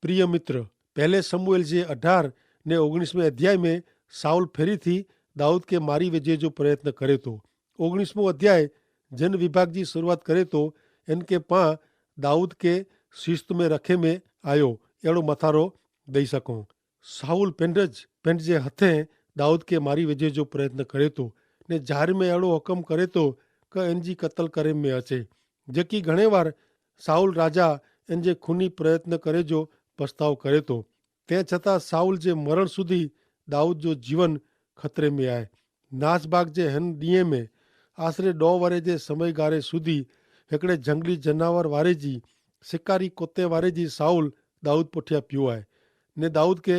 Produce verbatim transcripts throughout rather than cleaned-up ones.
પ્રિય મિત્ર, પહેલે સમૂએલ જે અઢાર ને ઓગણીસમે અધ્યાય મેં સાઉલ ફેરી થી દાઉદ કે મારી વેજે જો પ્રયત્ન કરે તો. ઓગણીસમો અધ્યાય જેન વિભાગ જી શરૂઆત કરે તો એન કે પા દાઉદ કે શિસ્ત મેં રખે મેં આયો એડો મથારો દઈ શકો. સાઉલ પેંડ જ પેંડ જે હથે દાઉદ કે મારી વેજે જો પ્રયત્ન કરે તો ને જાહેર મેં એડો હુકમ કરે તો કે એન જી કતલ કરે મેં હશે. જેકી ઘણે વાર સાઉલ રાજા એન જે ખૂની પ્રયત્ન કરે જો પસ્તાવ કરે તો. તે છતાં સાઉલ જે મરણ સુધી દાઉદ જો જીવન ખતરે મેં આય. નાસબાગ જે હેન દિયે મેં આશરે દો વરે જે સમયગારે સુધી હેકડ઼ે જંગલી જનાવર વારે જી સિકારી કોતે વારે જી સાઉલ દાઉદ પોઠ્યા પ્યુ આય. ને દાઉદ કે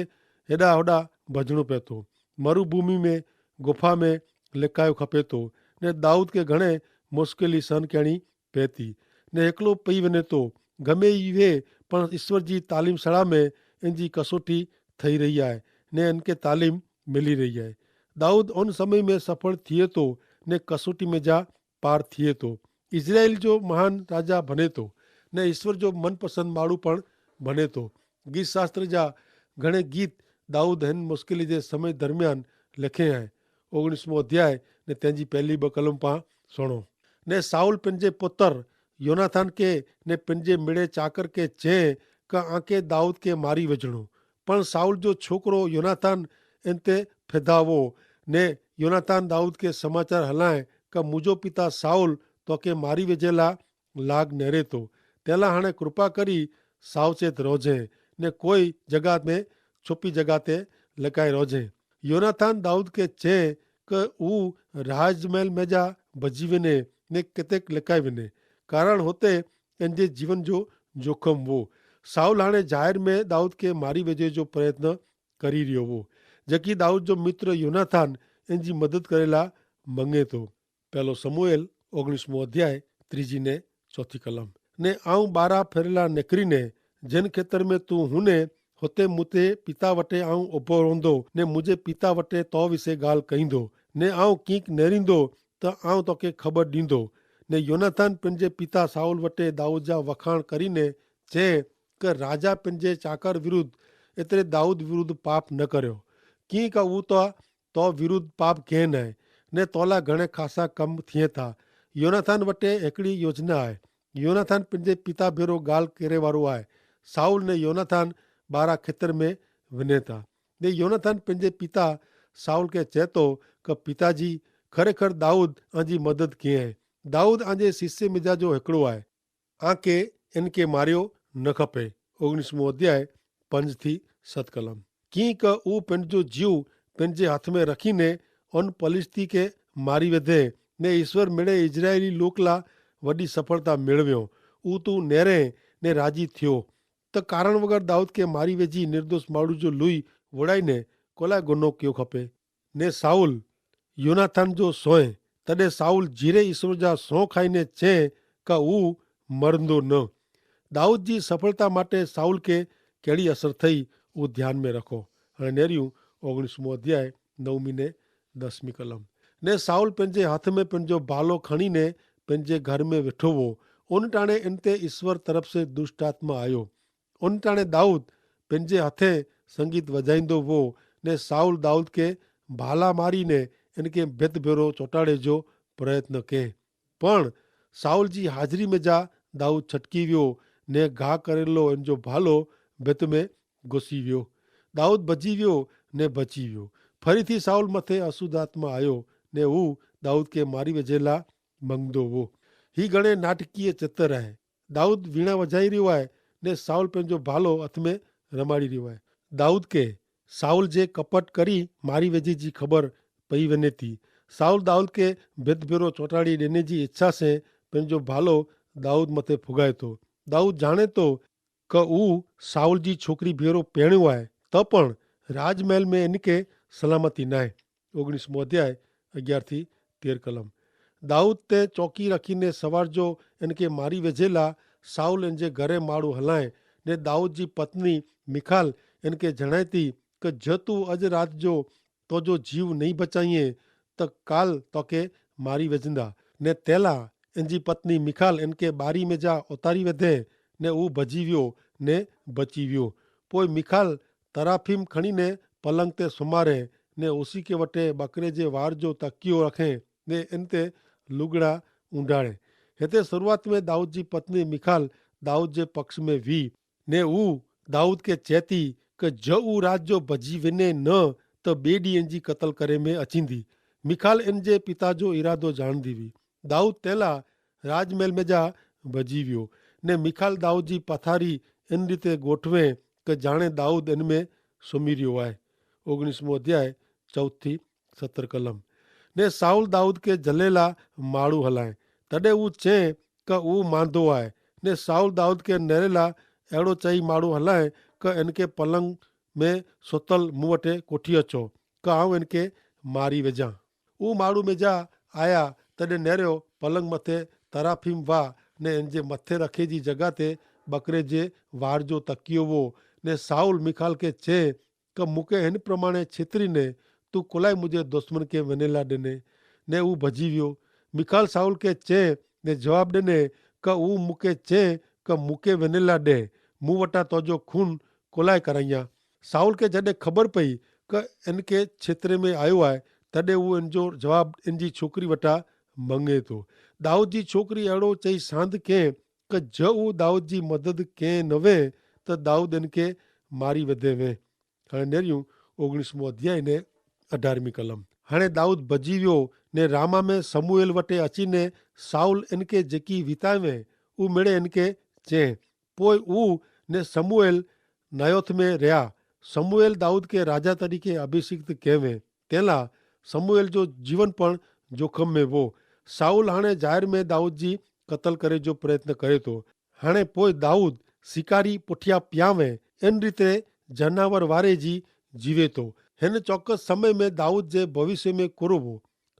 હેડા હોડા ભજણો પેતો મરુભૂમિ મેં ગુફા મેં લેકાયો ખપેતો. ને દાઉદ કે ઘણે મુશ્કેલી સહન કહેણી પૈતી ને એકલો પઈ વને તો. ગમે ઈ વે પણ ઈસ્વર જી તાલીમ સડા મેં એન જી કસોટી થઈ રહી આય ને એન કે તાલીમ મિલી રહી આય. દાઉદ અન સમય મેં સફળ થિયે તો ને કસોટી મેં જા પાર થિયે તો. ઇઝરાયેલ જો મહાન રાજા ભને તો ને ઈસ્વર જો મનપસંદ માળું પણ ભને તો. ગીત શાસ્ત્ર જા ઘણે ગીત દાઉદ હેન મુશ્કેલી જે સમય દરમિયાન લેખે હૈ. ઓગણીસમો અધ્યાય ને તેની પહેલી બકલમ પા સુણો. ને સાઉલ પેનજે પુતર યોનાથાન કે ને પેનજે મેડે ચાકર કે ચે કે આંકે દાઉદ કે મારી વજણો. પણ સાઉલ જો છોકરો યોનાથાન એન તે ફેધાવો. ને યોનાથાન દાઉદ કે સમાચાર હલાએ કે મુજો પિતા સાઉલ તો કે મારી વજેલા લાગ નેરે તો. તેલા હણે કૃપા કરી સાવચેત રોજે ને કોઈ જગા મેં છુપી જગા તે લકાઈ રોજે. યોનાથાન દાઉદ કે ચે કે ઉ રાજમેલ મેજા ભજીવેને ને કેતેક લકાઈ વેને. કારણ હોતે એન જે જીવન જો જોખમ વો. સાઉલ હાણે જાહેર મેં દાઉદ કે મારી વેજે જો પ્રયત્ન કરી રહ્યો વો. જેકી દાઉદ જો મિત્ર યોનાથાન એન જી મદદ કરેલા મંગે તો. પહેલો સમૂએલ ઓગણીસમો અધ્યાય ત્રીજી ને ચોથી કલમ. ને આઉં બારા ફેરેલા નેકરી ને જેન ખેતર મેં તું હુને હોતે મુતે પિતા વટે આઉં ઓભો રોંધો ને મુજે પિતા વટે તો વિશે ગાલ કહીંદો. ને આઉં કિંક નેરીંદો તો આઉં તોકે ખબર દીંદો. ને યોનાથાન પેનજે પિતા સાઉલ વટે દાઉદ જા વખાણ કરી ને ચે કે રાજા પેનજે ચાકર વિરુદ્ધ એતરે દાઉદ વિરુદ્ધ પાપ ન કર્યો. કિંક ઉતો તો વિરુદ્ધ પાપ કહેન હૈ. ને તોલા ઘણે ખાસા કમ થિયે થા. યોનાથાન વટે એકડી યોજના હૈ. યોનાથાન પેનજે પિતા ભેરો ગાલ કરેવારો હૈ. સાઉલ ને યોનાથાન બારા ખેતર મેં વિને થા. ને યોનાથાન પેનજે પિતા સાઉલ કે ચેતો કે પિતાજી, ખરેખર દાઉદ આજી મદદ કહેં હૈ. દાઉદ આજે શિષ્ય મેજા જો હેકડો આય. આંકે એનકે માર્યો ન ખપે. ઓગણીસમો અધ્યાય પંજ થી સત કલમ. કિંક ઉં પેનજો જીવ પેનજે હાથ મેં રખી ને અન પલિસ્તી કે મારી વેધે. ને ઈસ્વર મેળે ઇઝરાયેલી લોક લા વડી સફળતા મેળવ્યો. ઉં તું નેરે ને રાજી થ્યો. તો કારણ વગર દાઉદ કે મારી વેજી નિર્દોષ માળુ જો લુઈ વોડાઈ ને કોલા ગુનો ક્યો ખપે? ને સાઉલ યોનાથાન જો સોંય. તદે સાઉલ જીરે ઈસ્વર જા સોં ખાઈ ને ચે કા ઉં મરંદો ન. દાઉદ જી સફળતા માટે સાઉલ કે કેડી અસર થઈ? ઉં ધ્યાન મેં રખો. અને નેર્યું ઓગણીસમો અધ્યાય નવમી ને દસમી કલમ. ને સાઉલ પેનજે હાથ મેં પેનજો ભાલો ખણી ને પેનજે ઘર મેં વેઠો વો. ઉન ટાણે એન તે ઈસ્વર તરફ સે દુષ્ટાત્મા આયો. ઉન ટાણે દાઉદ પેનજે હાથે સંગીત વજાઈંદો વો. ને સાઉલ દાઉદ કે ભાલા મારી ને એન કે ભેત ભેરો ચોટાડે જો પ્રયત્ન કે. પણ સાઉલ જી હાજરી મેં જા દાઉદ છટકી વ્યો. ને ઘા કરેલો એન જો ભાલો ભેત મેં ઘુસી વ્યો. દાઉદ ભજી વ્યો ને ભચી વ્યો. ફરી થી સાઉલ મતે અશુદ્ધાત્મા આયો. ને ઉં દાઉદ કે મારી વેજેલા મંગદો વો. હી ગણે નાટકીય ચિત્ર હૈ. દાઉદ વીણા વજાઈ રહ્યો હૈ. ને સાઉલ પેનજો ભાલો હથ મેં રમાડી રહ્યો હૈ. દાઉદ કે સાઉલ જે કપટ કરી મારી વેજી જી ખબર પઈ વેને તી. સાઉલ દાઉદ કે ભેદભેરો ચોટાડી દેને જી ઇચ્છા સે પેનજો ભાલો દાઉદ મતે ફુગાય તો. દાઉદ જાણે તો કે ઉં સાઉલ જી છોકરી ભેરો પહેણ્યો હૈ. તો પણ રાજમહેલ મેં એન કે સલામતી નાય. ઓગણીસમો અધ્યાય અગિયાર થી તેર કલમ. દાઉદ તે ચોકી રાખી ને સવાર જો એન કે મારી વેજેલા સાઉલ એન જે ઘરે માળું હલાએ. ને દાઉદ જી પત્ની મિખાલ એન કે જણાયતી કે જો તું અજ રાત જો તો જો જીવ નહીં બચાઈએ તો કાલ તો કે મારી વેજંદા. ને તેલા એન જી પત્ની મિખાલ એન કે બારી મેં જા ઉતારી વેધે. ને ઉં ભજી વ્યો ને બચી વ્યો. પોય મિખાલ તરાફીમ ખણીને પલંગ તે સુમારે, ને ઓસી કે વટે બકરે જે વાર જો તકિયો રાખે, ને એન તે લુગડા ઉંડાડે. હેતે શરૂઆત મેં દાઉદ જી પત્ની મિખાલ દાઉદ જે પક્ષ મેં વી, ને ઉં દાઉદ કે ચેતી કે જો ઉં રાત જો ભજી વેને ન, તો બે ડી એન જી કતલ કરે મેં અચીંદી. મિખાલ એન જે પિતા જો ઇરાદો જાણ દીવી. દાઉદ તેલા રાજમેલ મેં જા ભજી વ્યો, ને મિખાલ દાઉદ જી પથારી એન રીતે ગોઠવે કે જાણે દાઉદ એન મેં સુમિર્યો આય. ઓગણીસમો અધ્યાય, ચૌથી સતર કલમ. ને સાઉલ દાઉદ કે જલેલા માળુ હલાએ, તદે ઉં ચે કે ઉં માંધો આય. ને સાઉલ દાઉદ કે નેરેલા એડો ચઈ માળુ હલાએ કે એન કે પલંગ મેં સોતલ મુવટે કોઠી અચો, કે આઉં એન કે મારી વેજા. ઉં માળુ મેં જા આયા, તદે નેર્યો પલંગ મતે તરાફીમ વા, ને એન જે મતે રખે જી જગા તે બકરે જે વાર જો તકિયો વો. ને સાઉલ મિખાલ કે ચે કે મુકે હેન પ્રમાણે છેતરી ને તું કોલાઈ મુઝે દુશ્મન કે વેનેલા દેને? ને ઉં ભજી વ્યો. મિખાલ સાઉલ કે ચે ને જવાબ દેને કે ઉં મુકે ચે કે મુકે વેનેલા દે, મુવટા તોજો ખૂન કોલાઈ કરાઈયા? સાઉલ કે જડે ખબર પઈ કે એન કે છેતરે મેં આયો આય, તદે ઉં એન જો જવાબ એન જી છોકરી વટા મંગે તો. દાઉદ જી છોકરી એડો ચઈ સાંધ કે કે જો ઉં દાઉદ જી મદદ કે નવે, તો દાઉદ એન કે મારી વધે વે. હણે નેર્યું ઓગણીસમો અધ્યાય ને અઢારમી કલમ. હણે દાઉદ ભજી વ્યો ને રામા મેં સમૂએલ વટે અચી ને સાઉલ એન કે જેકી વિતાવે ઉં મેળે એન કે ચે. પોય ઉં ને સમૂએલ નાયોથ મેં રહ્યા. સમૂએલ દાઉદ કે રાજા તરીકે અભિષિક્ત કહેવે. તેલા સમૂએલ જો જીવન પણ જોખમ મેં વો. સાઉલ હણે જાહેર મેં દાઉદ જી કતલ કરે જો પ્રયત્ન કરે તો. હણે પોય દાઉદ સિકારી પુઠ્યા પ્યાવે એન રીતે જનાવર વારે જી જીવે તો. હેન ચોક્કસ સમય મેં દાઉદ જે ભવિષ્ય મેં કોરો વો.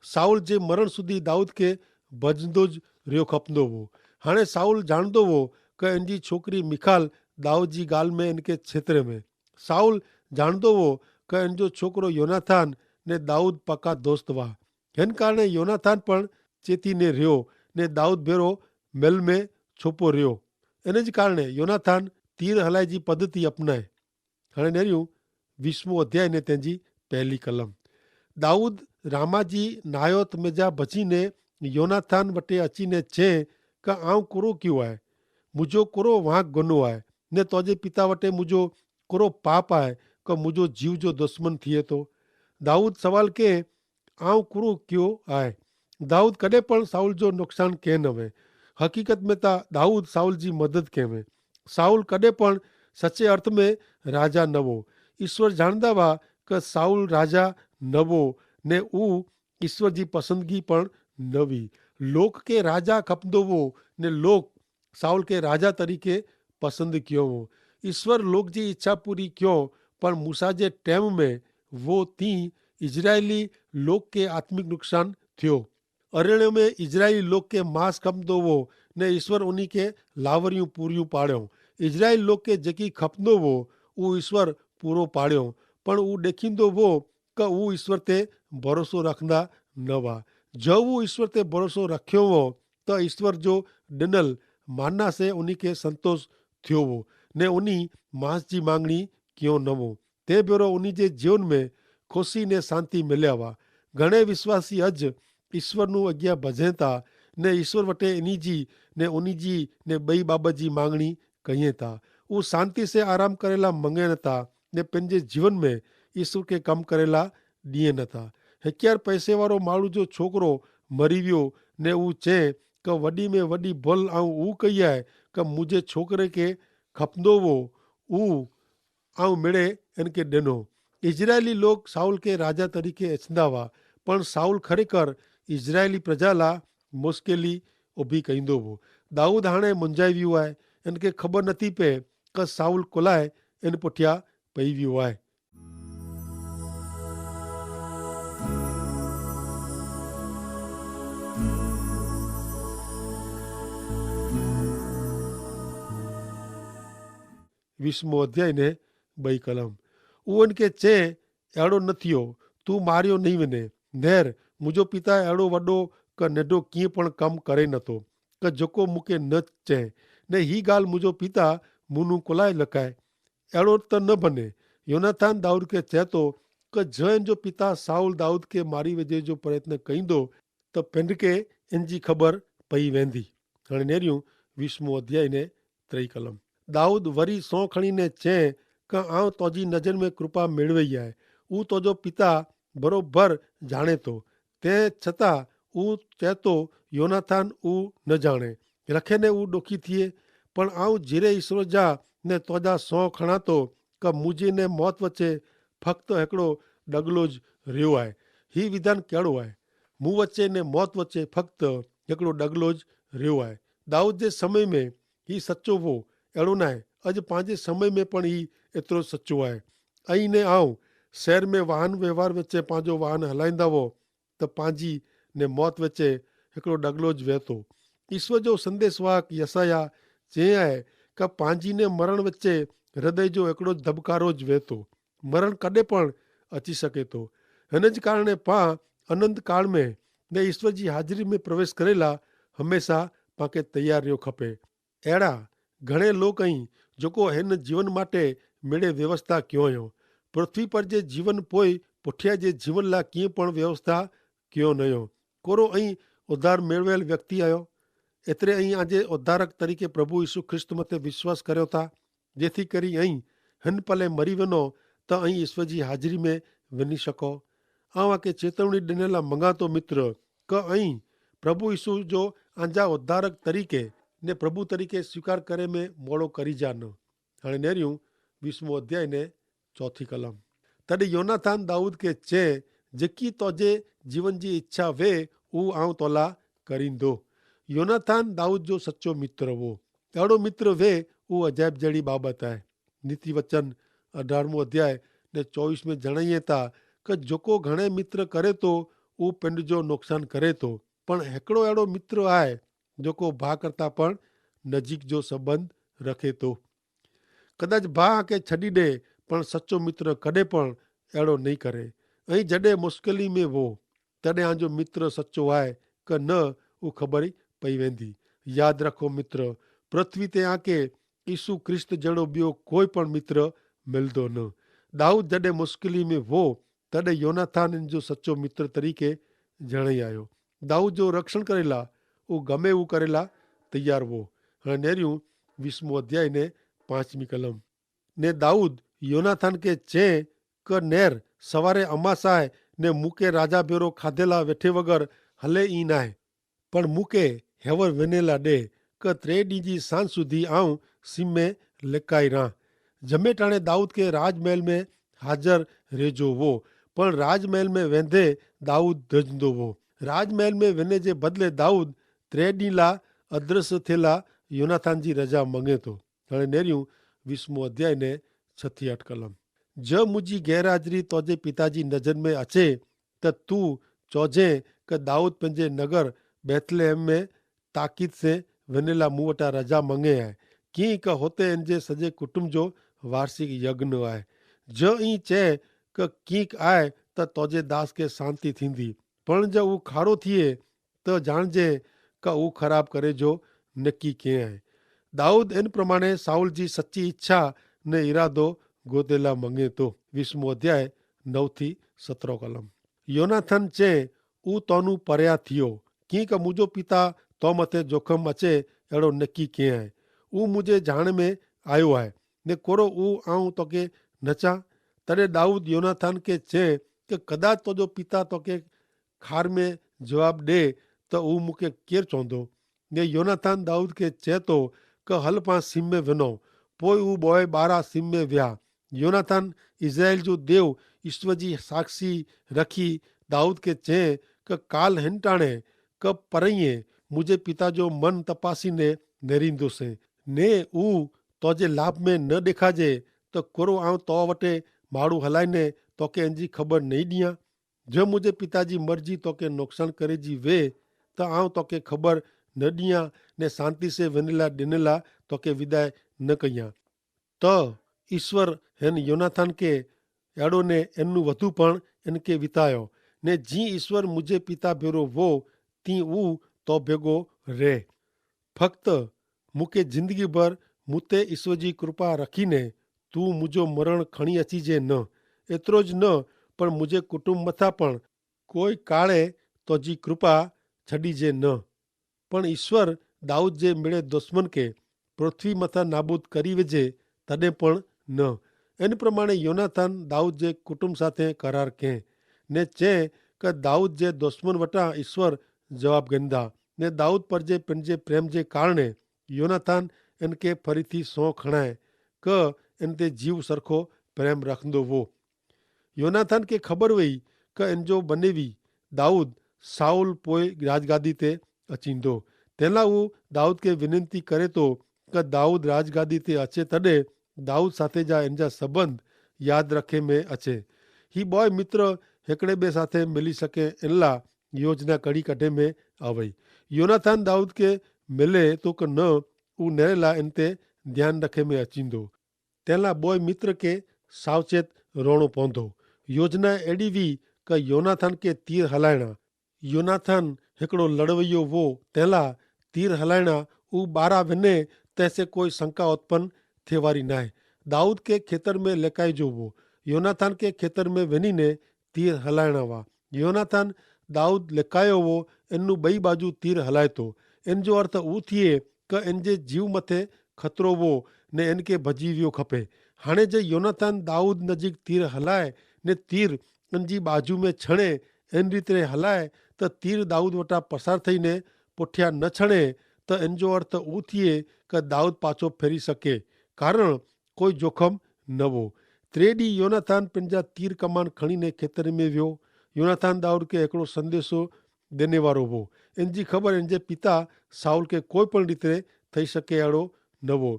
સાઉલ જે મરણ સુધી દાઉદ કે ભજંદો જ રહ્યો ખપંદો વો. હણે સાઉલ જાણદો વો કે એન જી છોકરી મિખાલ દાઉદ જી ગાલ મેં એન કે છેતરે મેં. સાઉલ જાણદો વો કે એન જો છોકરો યોનાથાન ને દાઉદ પકા દોસ્ત વા. હેન કારણે યોનાથાન પણ ચેતી ને રહ્યો ને દાઉદ ભેરો મેલ મેં છોપો રહ્યો. એન જ કારણે યોનાથાન તીર હલાઈ જી પદ્ધતિ અપનાય. હણે નેર્યું વીસમો અધ્યાય ને તેની પહેલી કલમ. દાઉદ રામાજી નાયોત મેજા ભચીને યોનાથાન વટે અચીને છે કે આઉં કોરો ક્યુ આય? મુજો કોરો વાંક ગનો આય? ને તોજે પિતા વટે મુજો કોરો પાપ આય કે મુજો જીવ જો દસમન થિયે તો? દાઉદ સવાલ કે આઉં કોરો ક્યો આય? દાઉદ કદે પણ સાઉલ જો નુકસાન કહેન વે. હકીકત મેં તા દાઉદ સાઉલ જી મદદ કહેવે. સાઉલ કદે પણ સચે અર્થ મેં રાજા નવો. ઈસ્વર જાણદા વા કે સાઉલ રાજા નવો ને ઉં ઈસ્વર જી પસંદગી પણ નવી. લોક કે રાજા ખપંદો વો ને લોક સાઉલ કે રાજા તરીકે પસંદ ક્યો વો. ઈસ્વર લોક જી ઇચ્છા પૂરી ક્યો. પણ મૂસા જે ટેમ મેં વો તી ઇઝરાયેલી લોક કે આત્મિક નુકસાન થ્યો. અરેણ્યો મેં ઇઝરાયેલી લોક કે માસ ખપંદો વો ને ઈસ્વર ઉની કે લાવરિયું પૂરિયું પાડ્યો. ઇઝરાયેલી લોક કે જેકી ખપંદો વો ઉં ઈસ્વર પૂરો પાડ્યો. પણ ઉં દેખીંદો વો કે ઉં ઈસ્વર તે ભરોસો રાખંદા ન વા. જો ઉં ઈસ્વર તે ભરોસો રાખ્યો વો તો ઈસ્વર જો ડેનલ માનના સે ઉની કે સંતોષ થ્યો વો ને ઉની માસ જી માંગણી ક્યો ન વો. તે ભેરો ઉની જે જીવન મેં ખુશી ને શાંતિ મેલ્યા વા. ઘણે વિશ્વાસી અજ ઈસ્વરનું અજ્ઞા ભજેતા ને ઈસ્વર વટે એની જી ને ઉની જી ને બઈ બાબત જી માંગણી કહિયે તા. ઉં શાંતિ સે આરામ કરેલા મંગે નતા ને પેનજે જીવન મેં ઈસ્વર કે કમ કરેલા દિયે નતા. હેક્યાર પૈસે વારો માળુ જો છોકરો મરી વ્યો ને ઉં ચે કે વડી મેં વડી ભલ આઉં ઉં કહિયા કે મુઝે છોકરે કે ખપંદો વો ઉં આઉં મેળે એન કે દેનો. ઇઝરાયેલી લોક સાઉલ કે રાજા તરીકે એચંદાવા. પણ સાઉલ ખરેખર ઇઝરાયેલી પ્રજાલા મુશ્કેલી ઉભી કહીંદો વો. દાઉદ હાણે મુંજાઈ વ્યું આય. એન કે ખબર નથી પે કે સાઉલ કોલાએ એન પુઠ્યા પઈ વ્યું આય. વિશ્વ અધ્યાય ને બઈ કલમ. ઉવન કે ચે એડો નથિયો, તું માર્યો નહીં વને. નેર મુજો પિતા એડો વડો કે નેડો કિંપણ કમ કરે નતો કે જોકો મુકે ન ચે. ને હી ગાલ મુજો પિતા મુનું કોલાએ લખાય. એડો તો ન બને. યોનાથાન દાઉદ કે ચેતો કે જો એન જો પિતા સાઉલ દાઉદ કે મારી વજે જો પ્રયત્ન કઈંદો તો પેંડ કે એન જી ખબર પઈ વેંદી. હણે નેર્યું વિશ્વમો અધ્યાય ને ત્રય કલમ. દાઉદ વરી સોંખણી ને ચે કે આવ તોજી નજર મેં કૃપા મેળવે આય. ઉ તોજો પિતા બરોબર જાણે તો તે છતાં ઉ ચેતો યોનાથાન ઉ ન જાણે રખે ને ઉ ડોખી થિયે. પણ આવ જીરે ઈસરો જા ને તોજા સોંખણા તો કે મુઝે ને મોત વચ્ચે ફક્ત હેકડો ડગલો જ રહ્યો આય. હી વિધાન કેડો આય? મું વચ્ચે ને મોત વચ્ચે ફક્ત હેકડો ડગલો જ રહ્યો આય. દાઉદ જે સમય મેં હી સચો વો એડો નાય. અજ પાંજે સમય મેં પણ હી એતરો સચો આય. અહીં ને આવ શહેર મેં વાહન વ્યવહાર વચ્ચે પાંજો વાહન હલાઈંદા વો તો પાંજી ને મોત વચ્ચે હેકડો ડગલો જ વહેતો. ઈસ્વર જો સંદેસવાહક યસાયાહ ચે આય કે પાંજી ને મરણ વચ્ચે હૃદય જો હેકડો જ ધબકારો જ વહેતો. મરણ કદે પણ અચી શકે તો. હેન જ કારણે પાં અનંતકાળ મેં ને ઈસ્વર જી હાજરી મેં પ્રવેશ કરેલા હમેંશા પાંકે તૈયાર રહ્યો ખપે. એડા ઘણે લોક અહીં જોકો હેન જીવન માટે મેળે વ્યવસ્થા ક્યો યો. પૃથ્વી પર જે જીવન પોય પુઠ્યા જે જીવન લા કિંપણ વ્યવસ્થા ક્યો નયો. કોરો અહીં ઉદ્ધાર મેળવેલ વ્યક્તિ આયો? એતરે અહીં આજે ઉદ્ધારક તરીકે પ્રભુ ઈસુ ખ્રિસ્ત મતે વિશ્વાસ કર્યો થા જેથી કરી અહીં હેન પલે મરી વેનો તો અહીં ઈસ્વર જી હાજરી મેં વેની શકો. આવા કે ચેતવણી દેનેલા મંગાતો મિત્ર કે અહીં પ્રભુ ઈસુ જો આંજા ઉદ્ધારક તરીકે ને પ્રભુ તરીકે સ્વીકાર કરે મેં મોડો કરી જા ન. હણે નેર્યું વિશ્વમો અધ્યાય ને ચોથી કલમ. તદે યોનાથાન દાઉદ કે ચે જેકી તોજે જીવન જી ઇચ્છા વે ઉ આઉં તોલા કરીંદો. યોનાથાન દાઉદ જો સચો મિત્ર વો. એડો મિત્ર વે ઉ અજાયબ જેડી બાબત આય. નીતિ વચન અઢારમો અધ્યાય ને ચોવીસ મેં જણાયે તા કે જોકો ઘણે મિત્ર કરે તો ઉ પિંડ જો નોકસાન કરે તો. પણ હેકડો એડો મિત્ર આય જોકો ભા કરતા પણ નજીક જો સંબંધ રખે તો. કદાચ ભા આકે છડી દે પણ સચો મિત્ર કદે પણ એડો નહીં કરે. અહીં જડે મુશ્કેલી મેં વો તદે આજો મિત્ર સચો આય કે ન ઉ ખબર પઈ વેંદી. યાદ રાખો મિત્ર, પૃથ્વી તે આકે ઈસુ ખ્રિસ્ત જેડો બ્યો કોઈ પણ મિત્ર મિલદો ન. દાઉદ જડે મુશ્કેલી મેં વો તદે યોનાથાન જો સચો મિત્ર તરીકે જણાઈ આયો. દાઉદ જો રક્ષણ કરેલા ઉ ગમે ઉ કરેલા તૈયાર વો. હણે નેર્યું વિશ્વમો અધ્યાય ને પાંચમી કલમ. ને દાઉદ યોનાથાન કે ચે કે નેર સવારે અમાસાય ને મુકે રાજા ભેરો ખાધેલા વેઠે વગર હલે ઈ નાય. પણ મુકે હેવર વેનેલા દે કે ત્રે દી જી સાંજ સુધી આઉં સિમે લેકાઈ રાહ. જમે ટાણે દાઉદ કે રાજમહેલ મેં હાજર રહેજો વો. પણ રાજમહેલ મેં વેંધે દાઉદ ધજંદો વો. રાજમહેલ મેં વેને જે બદલે દાઉદ ત્રે દી લા અદ્રશ્ય થેલા યોનાથાન જી રજા મંગે તો. હણે નેર્યું વિશ્વમો અધ્યાય ને છ થી આઠ કલમ. જો મુજી ગેરહાજરી તોજે પિતાજી નજર મેં અચે તો તું ચોજે કે દાઉદ પંજે નગર બેથલેહેમ મેં તાકીદ સે વેનેલા મુવટા રજા મંગે હૈ. કિંક હોતે એનજે સજે કુટુંબ જો વાર્ષિક યજ્ઞ આય. જો ઈ ચે કે કિંક આય તો તોજે દાસ કે શાંતિ થીંદી. પણ જો ઉં ખાડો થિયે તો જાણજે કે ઉં ખરાબ કરે જો નક્કી કે આય. દાઉદ એન પ્રમાણે સાઉલ જી સચ્ચી ઇચ્છા ને ઇરાદો ગોતેલા મંગે તો. વિશ્વમો અધ્યાય નવ થી સતરો કલમ. યોનાથન ચે ઉં તોનું પર્યા થિયો કિંક મુજો પિતા તો મતે જોખમ અચે એડો નક્કી કે આય. ઉં મુજે જાણ મેં આયો આય ને કોરો ઉં આઉં તોકે નચા. તદે દાઉદ યોનાથન કે ચે કે કદાચ તોજો પિતા તોકે ખાર મેં જવાબ દે તો ઉં મુકે કેર ચોંધો? ને યોનાથન દાઉદ કે ચેતો કે હલ પાં સિમે વેનો. પોય ઉં બોય બારા સિમે વ્યા. યોનાથન ઇઝરાયેલ જો દેવ ઇશ્વજી સાક્ષી રખી દાઉદ કે ચે કે કાલ હેનટાણે કે પરૈયે મુઝે પિતા જો મન તપાસી ને નેરીંદો સે. ને ઉં તોજે લાભ મેં ન દેખાજે તો કોરો આઉં તો વટે માડું હલાઈ ને તોકે એનજી ખબર નહીં દિયા? જો મુઝે પિતા જી મરજી તોકે નોકસાન કરે જી વે તો આઉં તોકે ખબર ન દિયા ને શાંતિ સે વેનેલા દેનેલા તોકે વિદાય ન કહિયા. તો ઈસ્વર હેન યોનાથાન કે એડો ને એનનું વધુ પણ એનકે વિતાયો. ને જી ઈસ્વર મુઝે પિતા ભેરો વો તી ઉં તો ભેગો રે. ફક્ત મુકે જિંદગી ભર મુતે ઈસ્વર જી કૃપા રખી ને તું મુજો મરણ ખણી અચી જે ન. એતરો જ ન, પણ મુજે કુટુંબ મતા પણ કોઈ કાળે તોજી કૃપા છડી જે ન. પણ ઈસ્વર દાઉદ જે મેળે દુશ્મન કે પૃથ્વી મતા નાબૂદ કરી વેજે તદે પણ ન. એન પ્રમાણે યોનાથાન દાઉદ જે કુટુંબ સાથે કરાર કહેં ને ચે કે દાઉદ જે દુશ્મન વટા ઈસ્વર જવાબ ગંદા. ને દાઉદ પર જે પન જે પ્રેમ જે કારણે યોનાથાન એન કે ફરીથી સોં ખણાય કે એન તે જીવ સરખો પ્રેમ રાખંદો વો. યોનાથાન કે ખબર વય કે એન જો બનેવી દાઉદ સાઉલ પોય રાજગાદી તે અચીંદો. તેલા ઉં દાઉદ કે વિનંતી કરે તો કે દાઉદ રાજગાદી તે અચે તદે દાઉદ સાથે જા એન જા સંબંધ યાદ રખે મેં અચે. હી બોય મિત્ર હેકડ઼ે બે સાથે મિલી શકે એનલા યોજના કડી કઢે મેં આવય. યોનાથાન દાઉદ કે મિલે તો કે ન ઉં નેરેલા એન તે ધ્યાન રખે મેં અચીંદો. તેલા બોય મિત્ર કે સાવચેત રોણો પોંધો. યોજના એડી વી કે યોનાથાન કે તીર હલાયણા. યોનાથાન હેકડો લડવૈયો વો તેલા તીર હલાયણા ઉ બારા વેને તેસે કોઈ શંકા ઉત્પન થેવારી નાય. દાઉદ કે ખેતર મેં લેકાઈ જો વો. યોનાથાન કે ખેતર મેં વેની ને તીર હલાયણા વા. યોનાથાન દાઉદ લેકાયો વો એનનું બઈ બાજુ તીર હલાયતો. એન જો અર્થ ઉ થિયે કે એન જે જીવ મતે ખતરો વો ને એન કે ભજી વ્યો ખપે. હાણે જે યોનાથાન દાઉદ નજીક તીર હલાય ને તીર એન જી બાજુ મેં છણે એન રીતે હલાય તો તીર દાઉદ વટા પસાર થઈ ને પોઠ્યા ન છણે તો એન જો અર્થ ઉ થિયે કે દાઉદ પાછો ફેરી શકે. કારણ કોઈ જોખમ નવો. ત્રેડી યોનાથાન પેનજા તીર કમાન ખણીને ખેતર મેં વ્યો. યોનાથાન દાઉદ કે એકડો સંદેશો દેને વારો વો. એન જી ખબર એન જે પિતા સાઉલ કે કોઈ પણ રીતે થઈ શકે એડો નવો.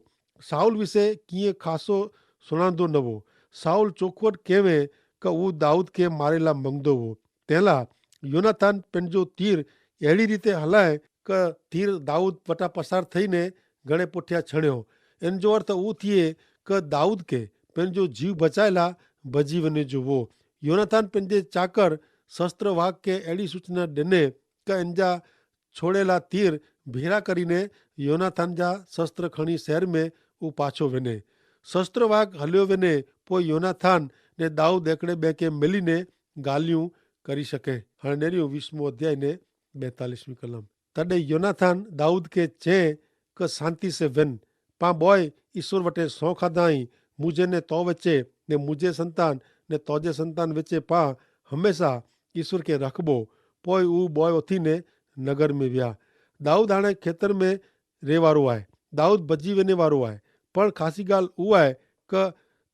સાઉલ વિશે કિંયે ખાસો સુણાંદો નવો. સાઉલ ચોખવટ કહેવે કે ઉં દાઉદ કે મારેલા મંગદો વો. તેલા યોનાથાન પેનજો તીર એડી રીતે હલાય કે તીર દાઉદ વટા પસાર થઈ ને ગણે પોઠ્યા છણ્યો. એન જો અર્થ ઉ થિયે કે દાઉદ કે પેનજો જીવ બચાયેલા ભજી વને જો વો. યોનાથાન પેનજે ચાકર શસ્ત્રવાગ કે એડી સૂચના દેને કે એન જા છોડેલા તીર ભેરા કરીને યોનાથાન જા શસ્ત્ર ખણી શહેર મેં ઉપાછો વને. શસ્ત્રવાગ હલ્યો વને પોય યોનાથાન ને દાઉદ એકડે બે કે મેલી ને ગાલિયું કરી શકે. હણે નેરિયું વીસમો અધ્યાય ને બેતાલીસમી કલમ. તદે યોનાથાન દાઉદ કે ચે કે શાંતિ સે વેન. પાં બોય ઈસુર વટે સોંખાદા હી. મુઝે ને તો વચ્ચે ને મુઝે સંતાન ને તોજે સંતાન વચ્ચે પાં હમેંસા ઈસુર કે રખબો. પોય ઉ બોય ઓથી ને નગર મેં વ્યા. દાઉદ આણે ખેતર મેં રેવારો આય. દાઉદ ભજી વેને વારો આય. પણ ખાસી ગાલ ઉ આય કે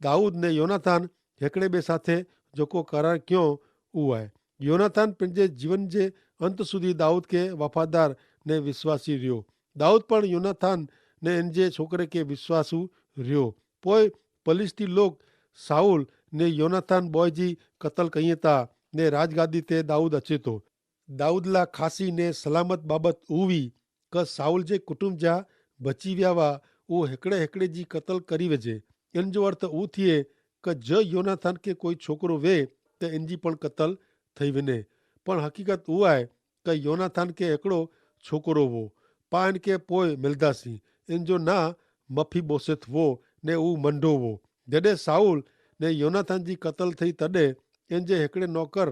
દાઉદ ને યોનાથાન હેકડ઼ે બે સાથે જોકો કરાર ક્યો ઉ આય. યોનાથાન પેનજે જીવન જે અંત સુધી દાઉદ કે વફાદાર ને વિશ્વાસી રહ્યો. દાઉદ પણ યોનાથાન ને એનજે છોકરે કે વિશ્વાસુ રહ્યો. પોય પલિસ્તી લોક સાઉલ ને યોનાથાન બોય જી કતલ કહિયે તા ને રાજગાદી તે દાઉદ અચેતો. દાઉદલા ખાસી ને સલામત બાબત ઉવી કે સાઉલ જે કુટુંબ જા બચી વ્યાવા ઉ હેકડ઼ે હેકડ઼ે જી કતલ કરી વજે. એન જો અર્થ ઉ થિયે કે જો યોનાથાન કે કોઈ છોકરો વે તો એન જી પણ કતલ થઈ વેને. પણ હકીકત ઉ આય કે યોનાથાન કે એકડો છોકરો વો. પાં એન કે પોય મેલદાસી. એન જો ના મફી બોસેથ વો ને ઉ મંડો વો. જડે સાઉલ ને યોનાથાન જી કતલ થઈ તદે એન જે હેકડ઼ે નોકર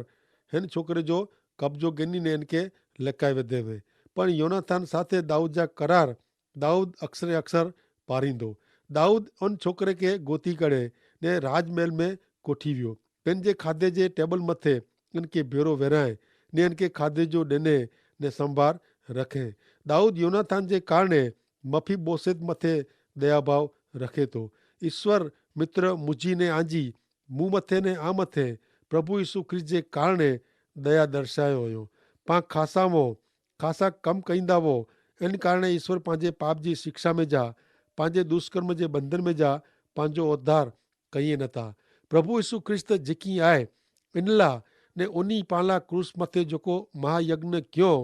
હેન છોકરે જો કબજો ગેની ને એન કે લેકાઈ વધે વે. પણ યોનાથાન સાથે દાઉદ જા કરાર દાઉદ અક્ષરે અક્ષર પારીંદો. દાઉદ અન છોકરે કે ગોતી કડ઼ે ને રાજમેલ મેં કોઠી વ્યો. પેનજે ખાધે જે ટેબલ મતે એન કે ભેરો વેરાય ને એન કે ખાધે જો ડેને ને સંભાર રખે. દાઉદ યોનાથાન જે કારણે મફી બોસેત મતે દયાભાવ રખે તો. ઈસ્વર મિત્ર મુજી ને આંજી મું મતે ને આ મતે પ્રભુ ઈસુ ખ્રિસ્ત જે કારણે દયા દર્શાયો હોયો. પાં ખાસાવો ખાસા કમ કહીંદા વો. એન કારણે ઈસ્વર પાંજે પાપ જી શિક્ષા મેં જા પાંજે દુષ્કર્મ જે બંધન મેં જા પાંજો ઉદ્ધાર કહિયે નતા. પ્રભુ ઈસુ ખ્રિસ્ત જેકી આય એનલા ને ઓની પાંલા ક્રૂસ મતે જોકો મહાયજ્ઞ ક્યો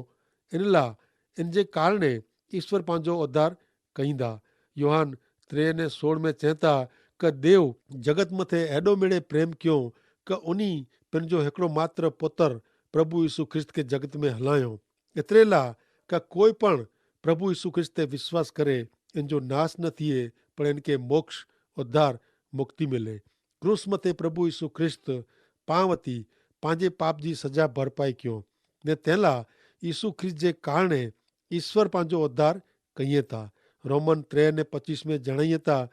એનલા એન જે કારણે ઈસ્વર પાંજો ઉદ્ધાર કહીંદા. યોહાન ત્રે ને સોળ મેં ચેંતા કે દેવ જગત મતે એડો મેળે પ્રેમ ક્યો કે ઓની પેનજો હેકડો માત્ર પોતર પ્રભુ ઈસુ ખ્રિસ્ત કે જગત મેં હલાયો. એતરેલા કે કોઈ પણ પ્રભુ ઈસુ ખ્રિસ્ત તે વિશ્વાસ કરે એન જો નાસ ન થિયે પણ એન કે મોક્ષ ઉદ્ધાર મુક્તિ મેલે. ક્રૂસ મતે પ્રભુ ઈસુ ખ્રિસ્ત પાં વતી પાંજે પાપ જી સજા ભરપાઈ ક્યો, ને તેલા ઈસુ ખ્રિસ્ત જે કારણે ઈસ્વર પાંજો અધ્ધાર કહિયે તા. રોમન ત્રે ને પચીસ મેં જણાયે તા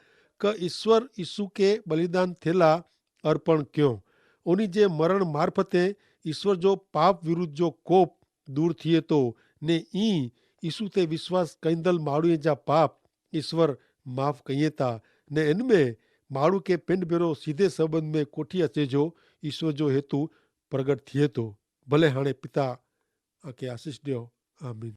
કે ઈસ્વર ઈસુ કે બલિદાન થેલા અર્પણ ક્યો. ઉની જે મરણ મારફતે ઈસ્વર જો પાપ વિરુદ્ધ જો કોપ દૂર થિયે તો, ને ઈ ઈસુ તે વિશ્વાસ કૈંદલ માણુએ જા પાપ ઈસ્વર માફ કહિયે તા, ને એન મેં માણુ કે પિંડ ભેરો સીધે સંબંધ મેં કોઠી અચે જો ઈસ્વર જો હેતુ પ્રગટ થિયે તો. ભલે હાણે પિતા આકે આશીસ દ્યો. આમીન.